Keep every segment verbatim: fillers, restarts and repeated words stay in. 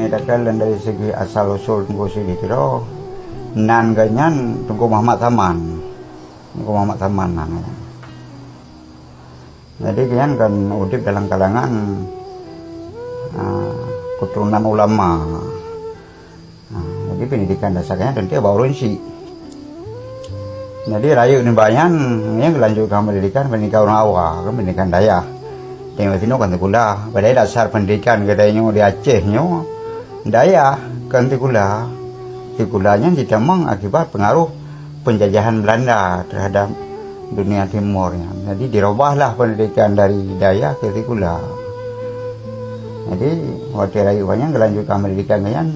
Nyatakan dari segi asal usul Teungku Chik di Tiro, nan geuh nyan Teungku Muhammad Saman. Teungku Muhammad Saman nan geuh nyan. Jadi geuh nyan kan udép dalam kalangan, ah, keturunan ulama. Ah, jadi pendidikan dasar geuh nyan tentu bak ureueng chik. Jadi rayeuk nibak nyan, nyan geulanjutkan pendidikan, pendidikan ureueng awai, kan pendidikan dayah. Teuma sinoe kan sikula. Padahai dasar pendidikan geutanyoe di Aceh nyoe dayah, kan sikula. Sikula nyan jitamong akibat pengaruh penjajahan Belanda terhadap dunia timur nyan. Jadi dirubahlah pendidikan dari dayah ke sikula. Jadi watèe rayeuk awai nyan geulanjutkan pendidikan geuh nyan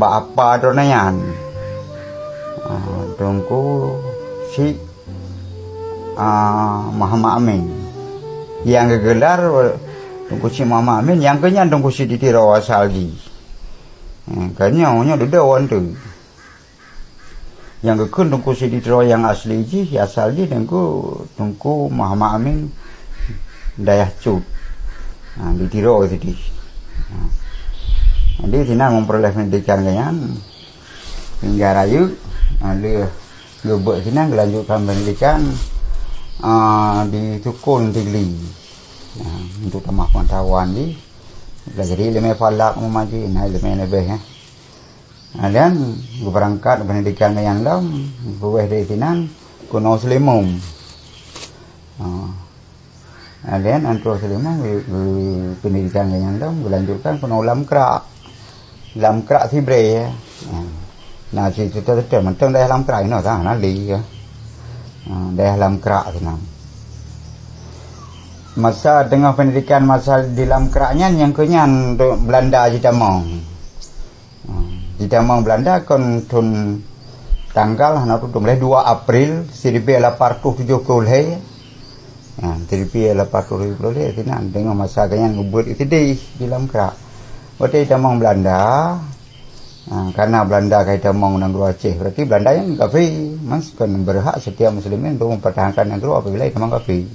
bak apa droeneuh nyan. Ah, Teungku Chik, ah, Muhammad Amin. Nyang geugelar Teungku Chik Muhammad Amin, nyang geuh nyan Teungku Chik di Tiro asal jih. Hmm, kan nyoe, nyoe dudoe wan tu. Nyang geukheun Teungku Chik di Tiro nyang asli jih, asal jih Teungku, Teungku Muhammad Amin Dayah Cut. Ha, di Tiro sideh. Ha. Jadi sinan memperoleh pendidikan geuh nyan hingga rayeuk, ha, lheueh geubeuet sinan geulanjutkan pendidikan, ha, di Sukon Tigli. Ha, untuk tamah pengetahuan jih, belajar ileumèe falak meumaju, na ileumèe leubeh, ya. Ha, dan geubeurangkat pendidikan geuh nyan lom, geuwéh dari sinan keunoe Seulimum. Ha. Ha, dan antara Seulimum geu-, geu-, pendidikan geuh nyan lom geulanjutkan keunoe Lamkrak. Lamkrak Sibre, ya. Ha. Nah, situ-situ mantong daerah Lamkrak inoe, ha, na lé, ya. Ha, daerah Lamkrak sinan. Masa teungoh pendidikan masa di Lamkrak nyan, nyang keu nyan Belanda jitamong. Ha, jitamong Belanda kon thon tanggal hana tutoe lé dua April seribu lapan ratus tujuh puluh lhèe. Ha, seribu lapan ratus tujuh puluh lhèe sinan teungoh masa geuh nyan geubeuet sideh di Lamkrak. Watèe jitamong Belanda, ha, karena Belanda ka jitamong nanggroe Aceh, berarti Belanda nyan kafé. Mas kon berhak setiap muslimin untuk mempertahankan nanggroe apabila jitamong kafé.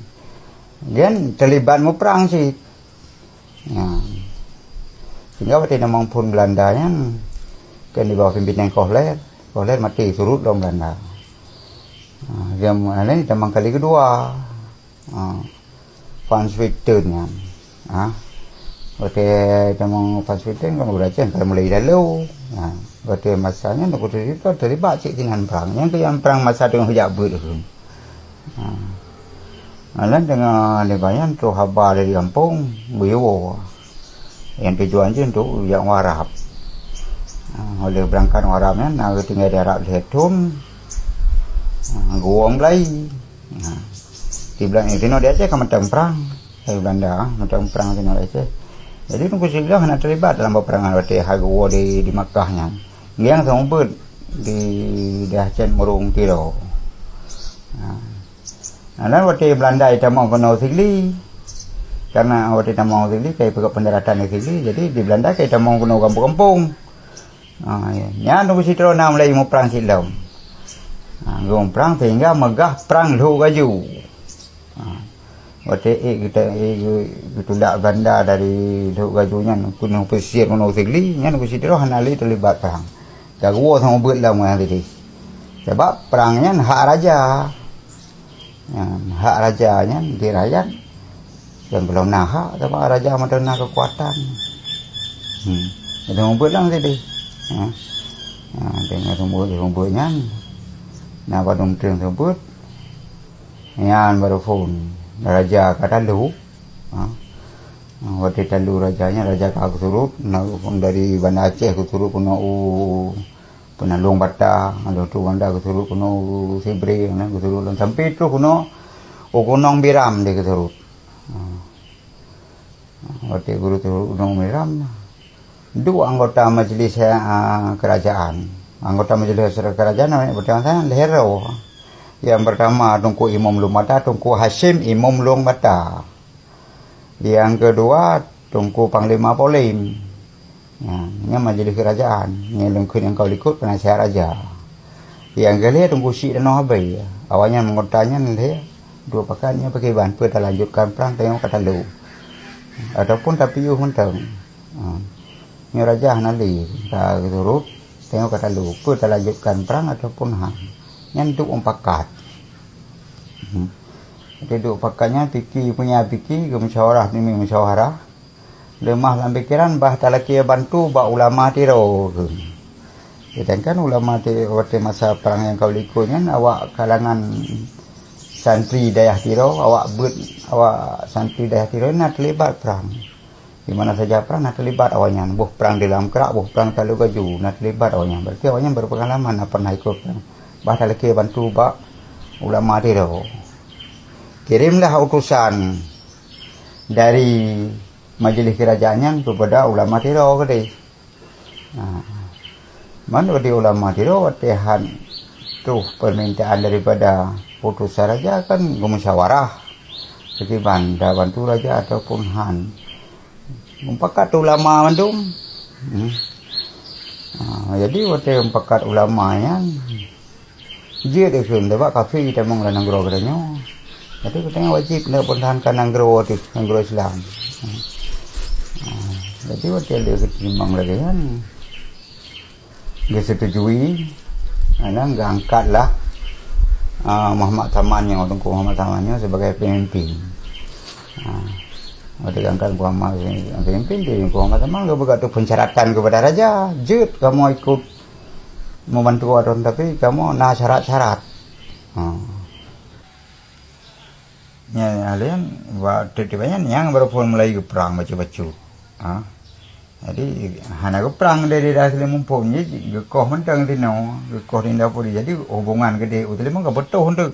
Geuh nyan teulibat muprang cit. Ya. Sehingga watèe jitamong phon Belanda nyan, kan di bawah pimpinan Kohler. Kohler maté, surut lom Belanda. Ha, dia mulai jitamong kali keudua. Ha, Van Swieten nyan. Ha. Watèe jitamong Van Swieten kan ureueng Aceh kan mulai lalu. Ha. Watèe masa nyan Teungku Chik di Tiro teulibat cit sinan prang. Nyan keuh nyan prang masa teungoh jak beuet. Ha. Malam teungoh lé bayan troh haba dari gampông, geuyue. Nyang tujuan jih untuk jak u Arab. Ha, óh lheueh beurangkat u Arab nyan, na geutinggai di Arab lhèe thon, ha, geuwoe Melayu. Ha. Di Bela-, di Aceh ka mantong prang. Dari Belanda, ha, mantong prang di Aceh. Jadi, Teungku Chik hana teulibat dalam peperangan watèe hai geuwoe di, di Makkah nyan. Nyang seumeubeuet di daerah Cot Murong Tiro. Ha. Nah, dan watèe Belanda jitamong keunoe Sigli, karena watèe jitamong Sigli, ka jipeugöt pendaratan di Sigli, jadi di Belanda ka jitamong keunoe gampông-gampông. Ha, ya. Nyan Teungku Chik di Tiro na mulai muprang cit lom. Ha, geumuprang sehingga meugah prang Lhok Gaju. Ha. Watèe ék geuta-, ék geu-, geutulak Belanda dari Lhok Gaju nyan keunoe pesisir keunoe Sigli, nyan Teungku Chik di Tiro hana lé teulibat prang. Ka geuwoe seumeubeuet lom ngon sideh. Sabab prang nyan hak raja. Nyan, hak raja nyan di rakyat nyang gohlom na hak, sabab raja mantong na keukuatan. Hmm. Jadi seumeubeuet lom sideh. Ha. Ha, teungoh seumeubeuet, seumeubeuet nyan. Na padum treun seumeubeuet. Nyan barô phon raja ka talu. Ha. Watèe talu raja nyan, raja ka geusurot, na dari Banda Aceh geusurot keunoe u Peunalong Bata, lheueh tu Banda geusurot keunoe u Sibre, na geusurot lom sampoe troh keunoe u Gunong Biram dia geusurot. Ha. Watèe geusurot u Gunong Biram, duek anggota majlis, ah, kerajaan. Anggota majlis kerajaan namanya pertama saya Lhero. Yang pertama Teungku Imum Lueng Bata, Teungku Hasyim Imum Lueng Bata. Yang kedua Teungku Panglima Polem. Ya, nyan majlis kerajaan. Nyan lôn kheun nyang ka likot peunasihat raja. Yang keulhèe Teungku Chik Danoe Habéh. Awaknyan anggota nyan lhèe dua pakat nyan pakriban peue talanjutkan prang tanyoe ka talu. Ataupun tapiôh mantong. Ha. Nyoe raja hana lé ka geusurot, teungoh ka talo, peue talanjutkan prang ataupun han. Nyan duek mupakat. Hmm. Jadi duek mupakat nyan pike, punya pike, geumusyawarah, nyoe musyawarah. Leumah lam pikeran bah talakée bantu bak ulama Tiro. Sedangkan ulama Ti-, watée masa prang nyang ka likot nyan, awak kalangan santri dayah Tiro, awak beuet, awak santri dayah Tiro na teulibat prang. Di mana saja prang na teulibat awaknyan, boh prang di Lam Krak, boh prang Talu Gaju, na teulibat awaknyan. Berarti awaknyan berpengalaman, na pernah ikut prang. Bah talakée bantu bak ulama Tiro. Kirimlah utusan dari majlis kerajaan nyan kepada ulama Tiro keudeh. Nah, man di ulama Tiro watée han troh permintaan daripada utusan raja kan geumusyawarah, kiban tabantu raja ataupun han. Mupakat ulama mandum. Hmm. Ha, jadi watée mupakat ulama nyan, jeuet kheun, sabab kafé tamong lam nanggroe geutanyoe. Jadi geutanyoe wajéb neupeutahankan nanggroe teuh, nanggroe Islam. Ha. Ha, jadi watée lé geutimang lagée nyan, geusetujui, alah geuangkatlah, ah, Muhammad Saman nyoe, Teungku Muhammad Saman nyoe sebagai pemimpin. Ah, watée geuangkat Muhammad pemimpin, di Teungku Muhammad Saman geupeugah tu persyaratan kepada raja, jeuet kamoe ikut membantu awak, tapi kamoe na syarat-syarat. Ha. Nyan, alien, bak tiep-tiep nyan, nyang baru phon mulai geuprang bacut-bacut. Ha? Jadi, hana geuprang dari dah asli muphom, jadi geukoh mantong tinoe, geukoh di dapur. Jadi, hubungan geude u Teulimong ka putôh tu.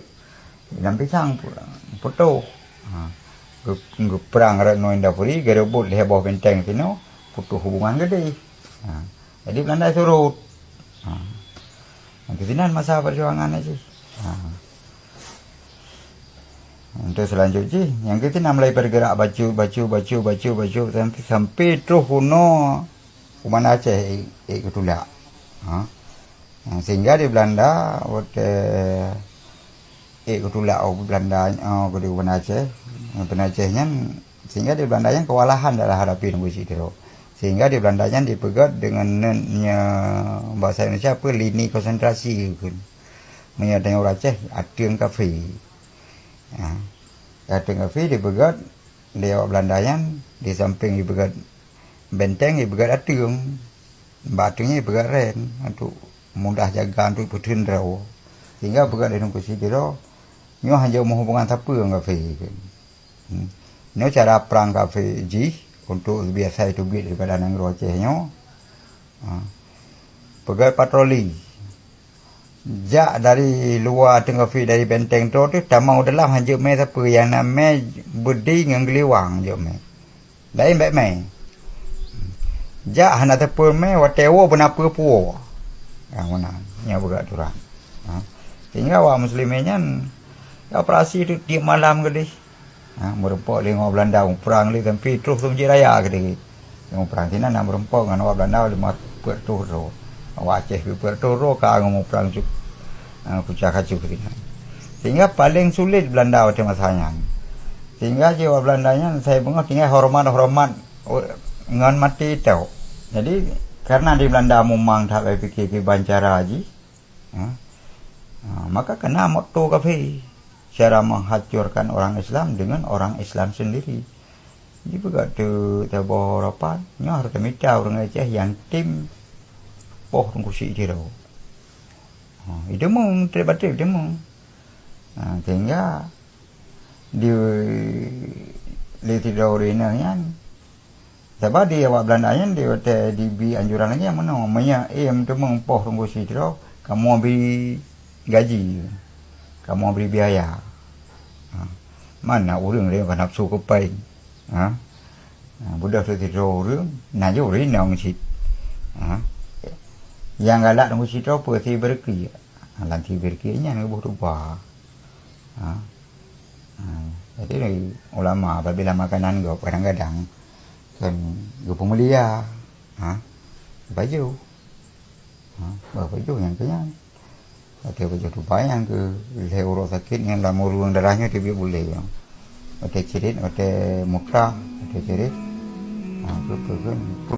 Dalam pisang pu-, putôh. Ha. Geu-, geuprang rot noe dapur, geureubot lhée boh benteng tinoe, putôh hubungan geude. Ha. Jadi, Belanda surot. Ha. Keusinan masa perjuangan jih. Ha. Untuk selanjut jih, nyang keutina mulai bergerak bacut, bacut, bacut, bacut, bacut, sampai, sampai troh unoe u Banda Aceh ék, ék geutulak. Ha. Nah, sehingga di Belanda, watée ék geutulak u Belanda, oh, di Banda Aceh, Banda Aceh nyan, sehingga di Belanda nyan kewalahan dalam hadapi Teungku Chik Tiro. Sehingga di Belanda nyan dipeugét dengan nen-, nya, bahasa Indonesia apa, lini konsentrasi, kan. Meunyoe tanyoe ureuëng Aceh, ateueng kafé. Ya. Ateueng kafé dipeugét lé awak Belanda nyan, di sampéng dipeugét benteng, dipeugét ateueng. Bak ateueng nyan dipeugét ren, untuk mudah jaga, untuk peuteun droe. Sehingga peugét lé Teungku Chik Tiro, nyoe hana meuhubungan sapeue ngon kafé. Hmm. Nyoe cara prang kafé jih untuk biasa teubiet daripada nanggroe Aceh nyoe. Ha. Peugét patroli. Jak dari luwa ateueng kafé dari benteng droe teuh tamong u dalam, hanjeuet mé sapeue, nyang na mé beudi ngon geuliwang jeuet mé. Laén bék mé. Jak hana sapeue mé, watée woe beuna peue puwoe. Ha, meunan. Nyoe peugét aturan. Ha. Sehingga awak muslimin nyan operasi tu tiep malam keudeh. Ha, meureumpok lé ngon Belanda, muprang lé sampai troh Meujid Raya keudeh. Muprang sinan na meureumpok ngon awak Belanda limong peuet reutôh droe. Awak Aceh peuet reutôh droe ka ngon muprang cuk, ha, kuca kacu sinan. Sehingga paléng sulet Belanda watée masa nyan. Sehingga jih awak Belanda nyan, saya beungoh tinggai horeumat-horeumat ngon maté tôk. Jadi, karena di Belanda mumang that bak pike kiban cara jih, ha? Ha, maka kena moto kafé, cara menghancurkan orang Islam dengan orang Islam sendiri. Jipeugah teuk saboh rapat, nyoe harôh tamita ureuëng Aceh nyang tem poh Teungku Chik Tiro. Ha, iteumong, treb-treb iteumong. Ha, sehingga di lé sidroe ureuëng inong nyan. Sabab di awak Belanda nyan di watée dibi anjuran lagée meunoe, meunyoe em teumong poh Teungku Chik Tiro, kamoe bri gaji, kamoe bri biaya. Ha. Mana ureuëng lé ka nafsu keupai. Ha. Ha, beudôh sidroe ureuëng, na jih ureuëng inong cit. Ha. Nyang galak Teungku Chik Tiro peue, si Berki. Ha, lam si Berki nyan geuboh tuba. Ha. Ha, jadi ulama apabila makanan gob kadang-kadang kan geupeumulia, ha, baju. Ha, bah baju nyang keu nyan. Watée baju tuba nyang keu lhée uroe sakét nyan lam ureuëng darah nyoe teubiet bulée nyoe. Watée cirit, watée mutra, watée cirit. Ha, keu peue, keu